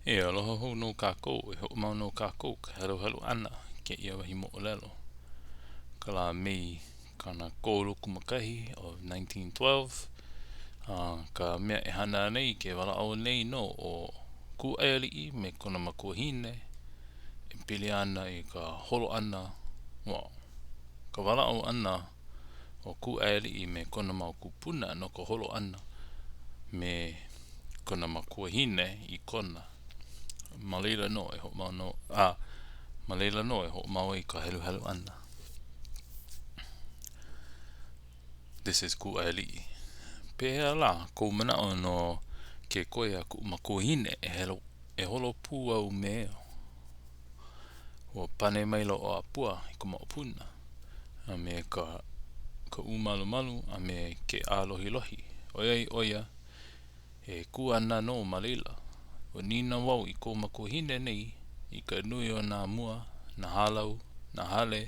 E aloha hou nō kākou, e hoʻomau nō kākou ka heluhelu ʻana i kēia wahi moʻolelo. Ka lā Mei 31 of 1912, a ka mea e hana nei ke walaʻau nei nō ʻo Kūʻaialii me kona makuahine e pili ana i ka holo ʻana, well, ka walaʻau ʻana o Kūʻaialii me kona mau kūpuna no ka holo ʻana me kona makuahine i Kona. Ma laila nō e hoʻomau nō, a ma laila nō e hoʻomau ai ka heluhelu ʻana. This is Kūʻaialii. Pehea lā kou manaʻo no ke koi a kuʻu makuahine e helo, e holo pū au me Ua pane maila ʻo ʻĀpua i ka moʻopuna, a me ka ka ʻūmalumalu a me ke ʻālohilohi, ʻoiai ʻo ia e kū ana nō ma laila. Ua nīnau au i kou makuahine nei i ka nui o nā mua, nā hālau, nā hale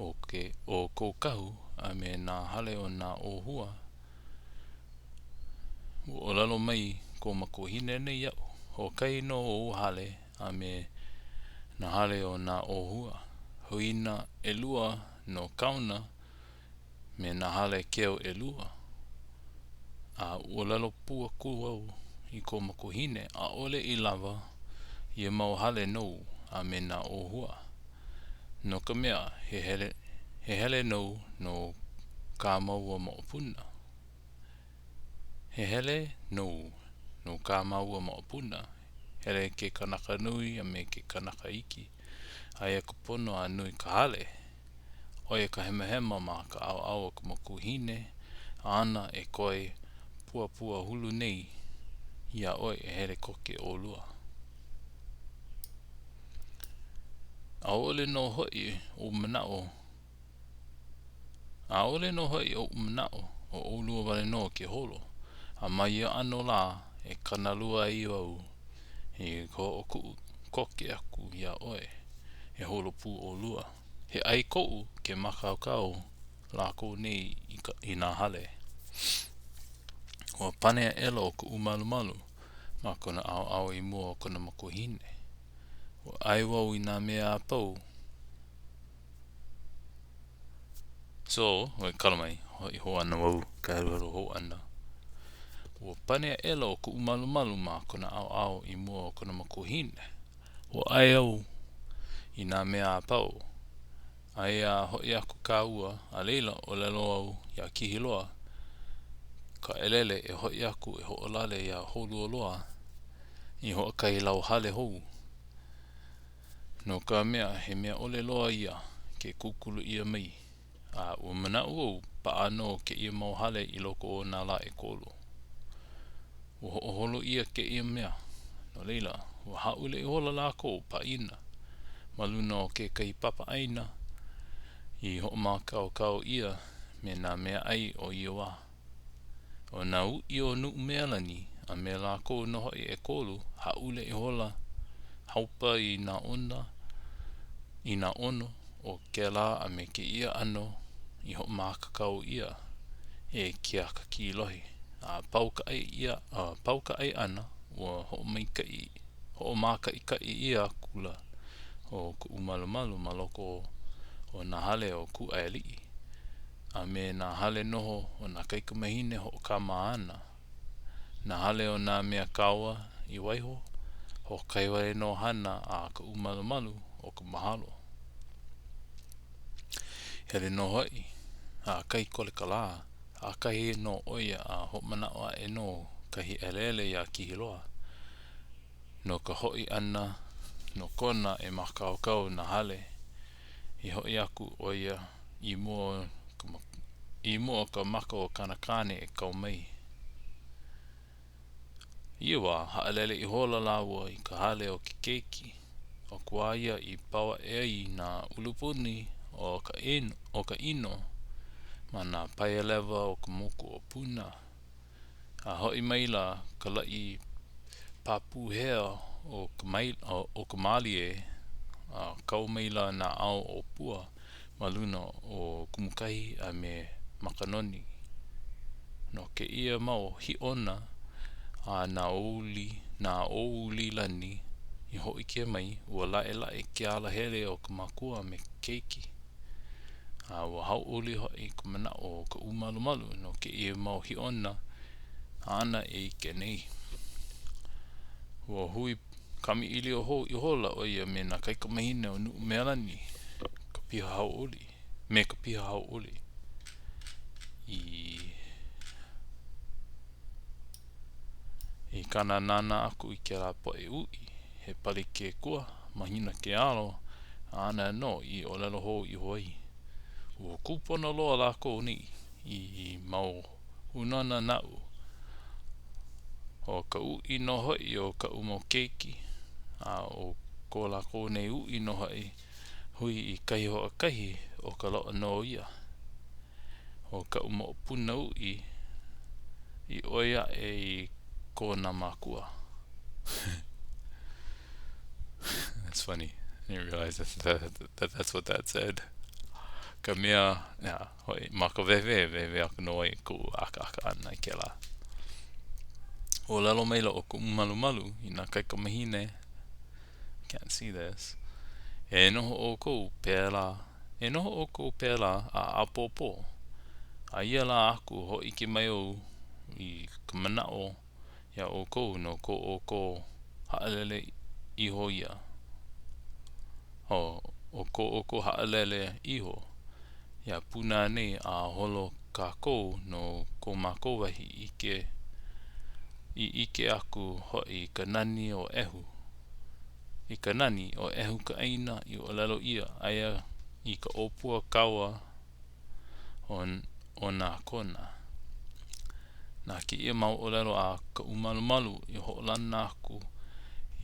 o ke o kou kahu a me nā hale o nā ʻōhua. Ua ʻōlelo mai kou makuahine nei iaʻu, hoʻokahi nō ou hale a me nā hale o nā ʻōhua, huina ʻelua no kāuna me nā hale keu ʻelua. A ua ʻōlelo pū aku au i kou makuahine, ʻaʻole i lawa ia mau hale nou a me nā ʻōhua, no ka mea, he hele, he hele nou no kā māua moʻopuna. He hele nou no kā māua moʻopuna, hele ke kanaka nui a me ke kanaka iki. Aia ka pono a nui ka hale. ʻO ia ka hemahema ma ka ʻaoʻao o ka makuahine āna e koi puapuahulu nei iā ʻoe e hele koke ʻolua. ʻAʻole nō hoʻi ou manaʻo, ʻaʻole nō hoʻi oʻu manaʻo ʻo ʻolua wale nō ke holo, a ma ia ʻano lā e kānalua ai wau i ka hoʻokuʻu koke aku iā ʻoe e holo pū ʻolua. He ʻai koʻu ke mākaukau lākou nei i, ka, i nā hale. Ua pane aʻela ʻo Kaʻūmalumalu ma kona ʻaoʻao i mua o kona makuahine. Ua ʻae wau i nā mea a pau. So, oi, kala mai, hoʻi hou ana wau ka heluhelu hou ʻana. Ua pane aʻela ʻo Kaʻūmalumalu ma kona ʻaoʻao i mua o kona makuahine. Ua ʻae au i nā mea a pau. Aia a hoʻi aku kāua, a laila, ʻōlelo au iā Kihiloa, ka ʻelele e hoʻi aku e hoʻolale iā Hōlualoa i hoʻokahi lau hale hou. No ka mea, he mea ʻole loa ia ke kūkulu ʻia mai, a ua manaʻo au paʻa nō kēia mau hale i loko o nā lā ʻekolu. Ua hoʻoholo ʻia kēia mea, no laila, ua hāʻule ihola lākou pāʻina ma luna o kekahi papa ʻaina i hoʻomākaukau ʻia me nā meaʻai o ia wā. ʻO nā uʻi o Nuʻumealani a me lākou nō hoʻi ʻekolu, hāʻule ihola haupa i nā ʻona, i nā ʻono o kēlā a me kēia ʻano i hoʻomākaukau ʻia e ke akakīlohi. A pau ka ʻai ʻia, a pau ka ʻai ʻana, ua hoʻomaikaʻi, hoʻomākaʻikaʻi ʻia akula ʻo Kaʻūmalumalu ma loko o nā hale o Kūʻaialii a me nā hale noho o nā kaikamahine hoʻokama āna, nā hale o nā mea kaua i waiho, hoʻokahi wale nō hana a Kaʻūmalumalu ʻo ka mahalo. Hele nō hoʻi a kai kole ka lā, ʻakahi nō ʻo ia a hoʻomanaʻo aʻe nō kahi ʻelele iā Kihiloa no ka hoʻi ʻana no Kona e mākaukau nā hale i hoʻi aku ʻo ia i mua i mua o ka maka o kāna kāne e kau mai. I ia wā, haʻalele ihola lāua i ka hale o ke keiki, ʻo ka wā ia i pau aʻe ai nā ʻulupuni o ka o ka ʻino ma nā paia lewa o ka moku o Puna. A hoʻi maila ka laʻi pāpūhea o ka o ka mālie a kau maila nā ao ʻōpua ma luna o Kumukahi a me Makanoni. No kēia mau hiʻona A nā ʻōuli, nā ʻōuli lani i hōʻike mai, ua laʻelaʻe ke alahele o ka makua a me ke keiki. A ua hauʻoli hoʻi ka manaʻo o Kaʻūmalumalu no kēia mau hiʻona āna e ʻike nei. Ua hui kamaʻilio hou ihola ʻo ia me nā kaikamahine o Nuʻumealani ka piha hauʻoli, me ka piha hauʻoli i I kāna nānā aku i kēlā poʻe uʻi, he pali ke kua, mahina ke alo, āna nō i ʻōlelo hou iho ai. Ua kūpono loa lākou nei i mau hūnōna naʻu. ʻO ka uʻi nō hoʻi o kaʻu mau keiki, a ʻo ko lākou nei uʻi nō hoʻi, hui i kahi hoʻokahi ʻo ka loaʻa nō ia. ʻO kaʻu moʻopuna uʻi i ʻoi aʻe i ko nā mākua. That's funny. I didn't realize that, that, that that's what that said. Ka mea, yeah, hoʻi, ma ka wehewehe, wehewehe aku nō ai koʻu ʻakaʻaka ʻana i kēlā. ʻŌlelo maila ʻo Kaʻūmalumalu i nā kaikamahine, I can't see this, E noho ʻoukou pēlā, e noho ʻoukou pēlā a ʻapōpō. A ia lā aku hōʻike mai au i ka manaʻo iā ʻoukou no ko ʻoukou haʻalele iho ia. ʻO, ʻo ko ʻoukou haʻalele iho iā Puna nei a holo kākou no ko mākou wahi ʻike i ʻike aku hoʻi i ka nani o ʻEhu. I ka nani, ʻo ʻEhu ka ʻāina i ʻōlelo ʻia, aia i ka ʻōpua kaua o, o nā Kona. Na kēia mau ʻōlelo a Kaʻūmalumalu i hoʻolana aku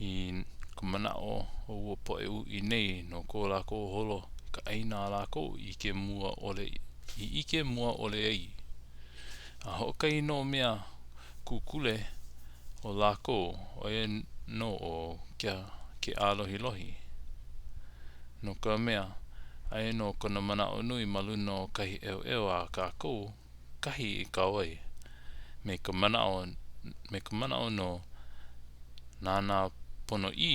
i ka manaʻo o ua poʻe uʻi nei no ko lākou holo i ka ʻāina a lākou i ʻike mua ʻole i ʻike mua ʻole ai. A hoʻokahi nō mea kūkule o lākou, ʻo ia nō ʻo ke ʻālohilohi. No ka mea, aia nō kona manaʻo nui ma luna o kahi ʻeuʻeu a kākou, kahi i kau ai, me ka manaʻo, me ka manaʻo nō nāna ponoʻī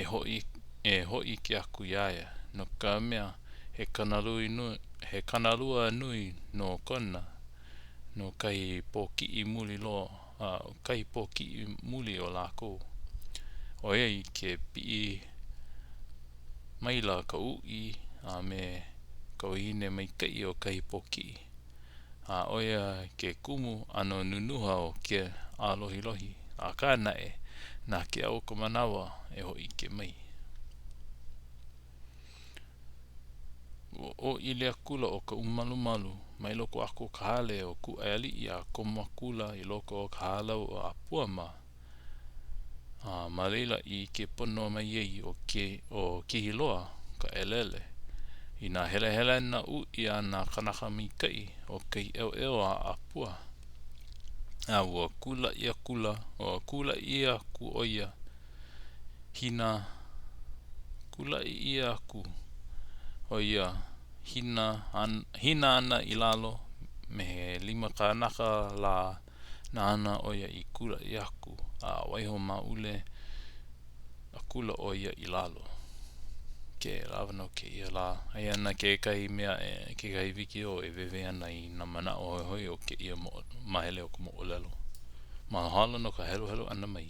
e hoʻi, e hōʻike aku iā ia, no ka mea, he kānalua nui, he kānalua nui nō kona no kahi pōkiʻi muli loa, kahi pōkiʻi muli o lākou. ʻOiai ke piʻi maila ka uʻi a me ka wahine maikaʻi o kahi pōkiʻi, a ʻo ia ke kumu ʻano nunuha o ke ʻālohilohi, akā naʻe, na ke au o ka manawa e hōʻike mai. Ua ʻōʻili akula ʻo Kaʻūmalumalu mai loko aku o ka hale o Kūʻaiāliʻi a komo akula i loko o ka hālau o ʻĀpua mā. A ma laila i ʻike pono mai ai ʻo ke ʻo Kihiloa, ka ʻelele, i nā helehelena uʻi a nā kānaka maikaʻi o kahi ʻeuʻeu a ʻĀpua. A ua kulaʻi akula, ua kulaʻi ʻia aku ʻo ia hina, kulaʻi ʻia aku ʻo ia hina, hina ana i lalo me he lima kanaka lā Nāna ʻo ia i kulaʻi aku, a waiho maʻule akula ʻo ia i lalo. Ke lawa no kēia lā. Aia ana kekahi mea, kekahi wikiō e wehewehe ana i nā manaʻo hoihoi o kēia mahele o ka moʻolelo. Mahalo no ka heluhelu ʻana mai.